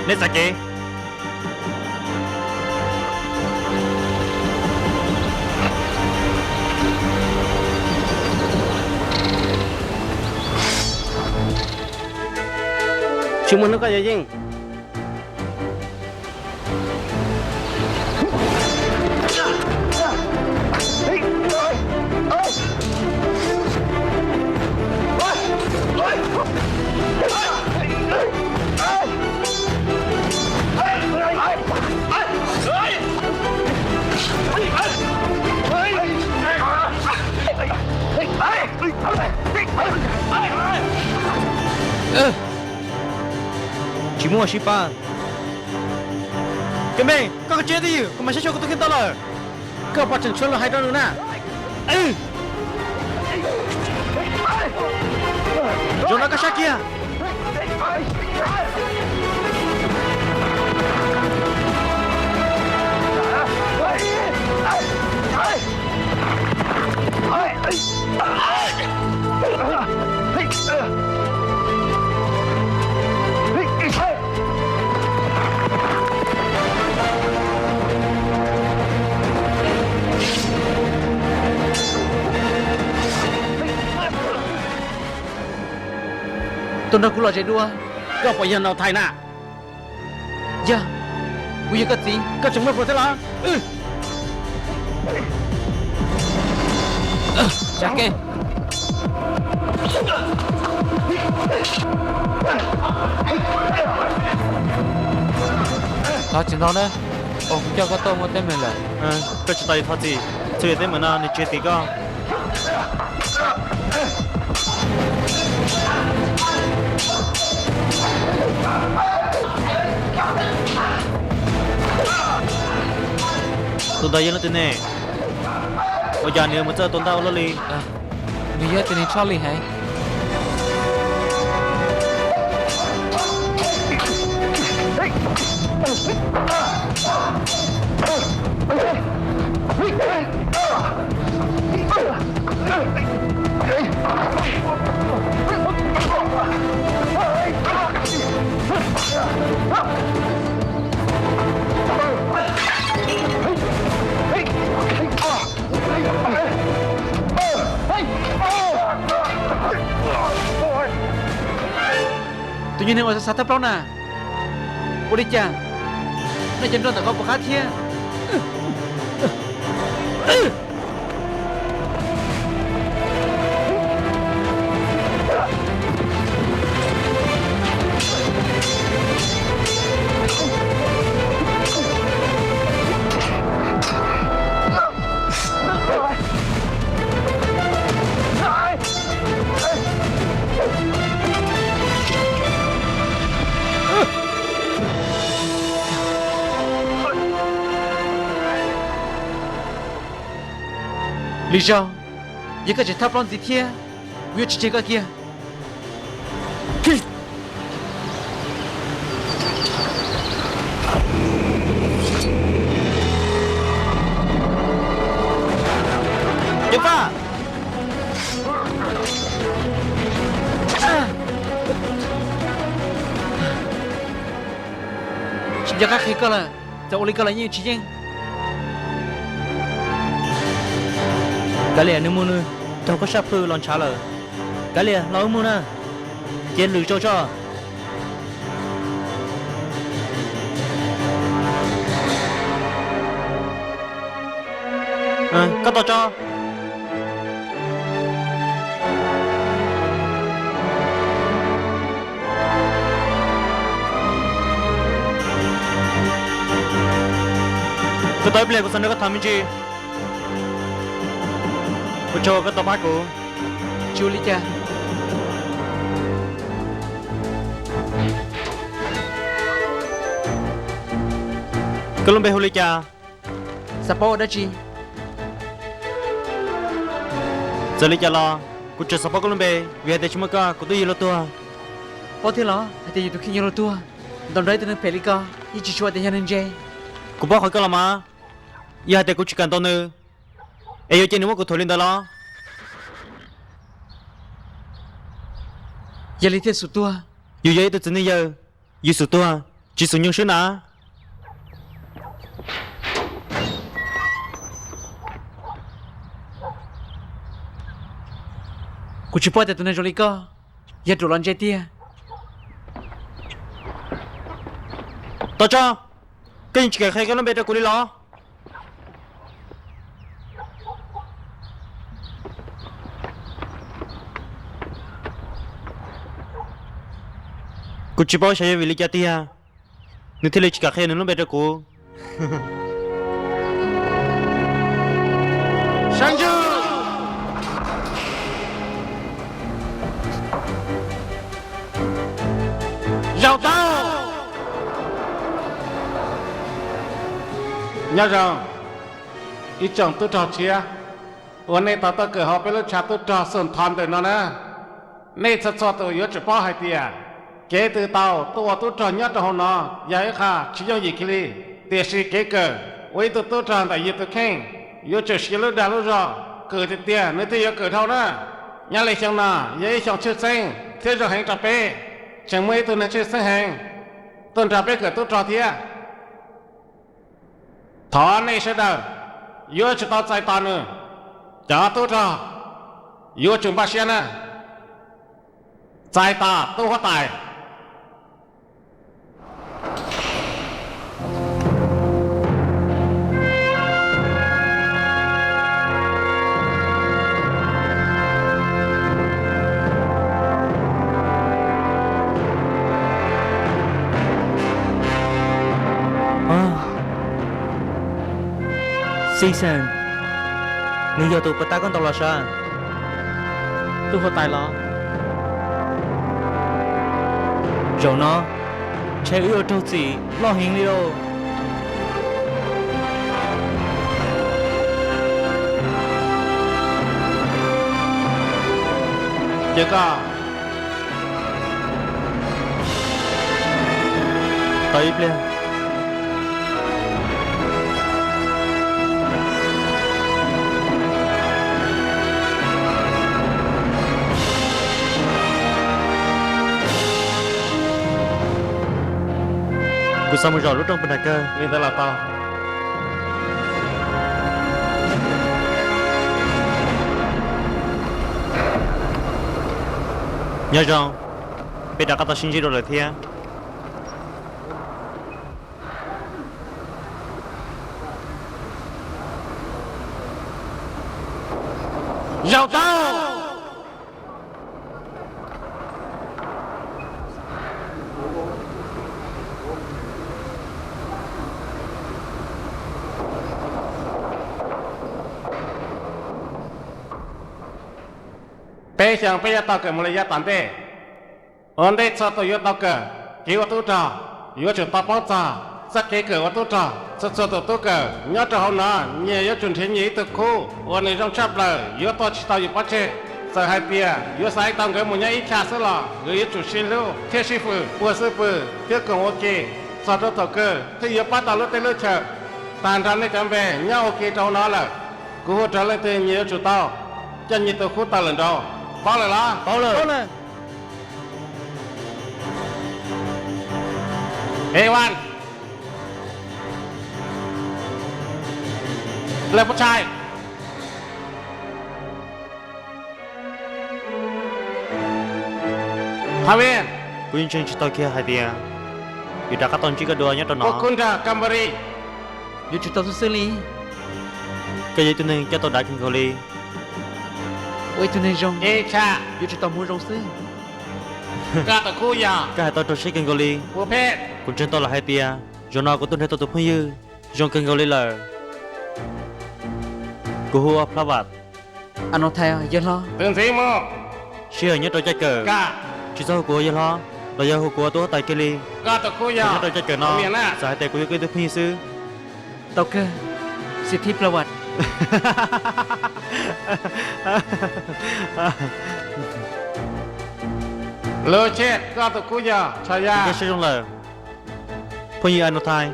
Neb txav kev. Tsis muaj hnub koj yuav yeej. Tsis muaj sib pab. Kab me, koj kav tsij twj ywm, kuv mam saib xyuas kuv tus kheej tau lawm. Koj puas tseem tshuav lus hais rau nws na? Zaum no koj sab kiag. Tuaj nrog kuv lom zem dua. Koj puas yog Nau Thais na? Yog, kuv yog koj txiv, koj tseem muaj plhuav thiab los? Thov tsis ntau na, kuv coj koj tuaj muaj teeb meem lawm. Koj tsis tau thov txim, txhua yam teeb meem no nws tsis tim koj. Tus ntawd yog leej twg ne? Ua cas nws mus txawj tua ntaj ua luaj li? Nws yog tus neeg tshaj lij heev. Tus nyuag neeg uas xav thawj plaub na, ua li cas nej cov nroj ntawm qhov puas qab thiab? Lwm zaus, yog koj tseem thawj plaub ntxiv thiab, kuv yuav tsis tseg koj kiag. Ceev faj! Tsis nco qab qhia koj lawm, txawm ua li koj los yeej tsis yeej. Kav liam, nws mus nws raug koj sab plhws los ntshav lawm. Kav liam, los wb mus na, cia lwm zaus tso. Koj tos tso. Koj tos ib pliag, kuv xav nrog koj tham me ntsis. Ua tsaug koj tau pab kuv. Tsis ua li cas. Koj lub npe hu li cas? Xav paub ua dab tsi? Txawm li cas los kuv tseem xav paub koj lub npe, vim hais tias tsis muaj koj kuv twb yuav luag tuag. Paub thiab los hais tias yus tus kheej yuav luag tuag, ntaus nrog ib tug neeg phem li koj yeej tsis tshua tias yog neeg ntse. Kuv paub qhov koj los mas, yog hais tias kuv tsis kam ntaus nws, es yuav cia nws muab kuv thuam li ntawd los? Yog li thiaj xum tuag. Yus yog ib tug txiv neej yawg, yus xum tuag Tsis xum nyoog swb na. Kuv tsis paub tias tus neeg zoo li koj yog ruam los ntse tiag. Tos tso, koj yeej tsis kam qhia koj lub npe rau kuv li los? Kuv tsis paub xyov yog vim li cas tiag, nws thiaj li tsis kam qhia nws lub npe rau kuv. Sab ntswg! Zaum tau! Nyob zoo, ib tsoom tub rog tshiab uas nej tau tuaj kawm hauv peb lub tshav tub rog Xus Thov ntawm no na. Nej txhua txhua tus yuav tsum paub hais tias kev twg tau tuaj ua tub rog nyob rau hauv no yog ib qho tsis yooj yim kiag li. Tiam sis kev kawm ua ib tug tub rog ntawm yus tus kheej yuav tsum siv lub dag lub zog kawm tiag tiag nws thiaj yuav kawm dhau na. Nyob li xyoo no yog ib xyoo tshwj xeeb thiab zoo heev rau peb, tseem muaj ib tug neeg tshwj xeeb heev tuaj nrog peb kawm tub rog thiab. Thov nej sawv daws yuav tsum tau txais tos nws. Cov tub rog yuav tsum npaj siab na. Txais tos tub huab tais. Xib Xees, nws yog tus puag ta koj ntaus los sav? Tub huab tais los? Zaum no ntshe wb yuav raug txim loj heev li lauj. Ces koj tos ib pliag. Kuv xav mus zaum lub rooj puag nram kawg. Li ntawd los tau. Nyob zoo, peb rov qab tau sib ntsib dua lawm thiab. Zaum tau! Peb xyoo peb yuav tau kawm mus li yav tom ntej. Ua ntej txhua tus yuav tau kawm kev ua tub rog, yuav tsum tau paub txog txoj kev kawm ua tub rog. Txhua txhua tus tub kawm nyob rau hauv no nyias yuav tsum nrhiav nyias ib tug khub uas nws zoo tshaj plaws yuav tuaj tsis tau yus pov tseg. Txawm hais tias yuav xa ib tau nkawd mus nyob ib chaj xwb los nkawd yuav tsum sib hlub thiab sib fwm puag xwb pw thiab koom ua ke txog rau thaum kawg thiaj yuav pab tau lub teb lub chaw. Tag nrho nej cov npe nyob ua ke rau hauv no lawm. Kuv hu raws leej twg nyias yuav tsum tau coj nyias tus khub tawm lawm nraud. Paub lawm los? Paub lawm. Evan, Lej Pub Tshai, Thav Vij, kuv yeej ntseeg tsis tau kiag hais tias yuav rov qab tau ntsib koj dua nyob rau no. Kub Nrag Kambari, yuav tsum tau xwb xwb li. Koj yog ib tug neeg coj tau dav kawg nkaus li. Ua ib tug neeg zoo, yuav tsum tau hmoov zoo xwb. Koj hais tau raug siab kawg nkaus li. Kuv ntseeg tau lawm hais tias zaum no kuv tuaj nrhiav tau tus phooj ywg zoo kawg nkaus li lawm. Kuv hu ua Phlav Vam. Sij hawm nyob rau caij kawm, tsis txhob hu kuv ua yawg hlob los yog hu kuv ua tub huab tais kiag li. Nyob rau caij kawm no, txawm hais tias kuv yog koj ib tug phooj ywg xwb. Tau kawg, Xib Thib Phlav Vam. Lub Tshej, koj tus khub yog Tshas Yaj. Koj siab zoo lawm, phooj ywg Anus Thais.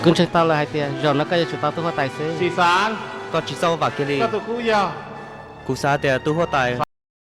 Kuv ntseeg tau lawm hais tias zaum no koj yuav tsum tau tub huab tais xwb. Koj tsis txhob ua vam kiag li. Koj tus khub yog Kuv xav tias tus huab tais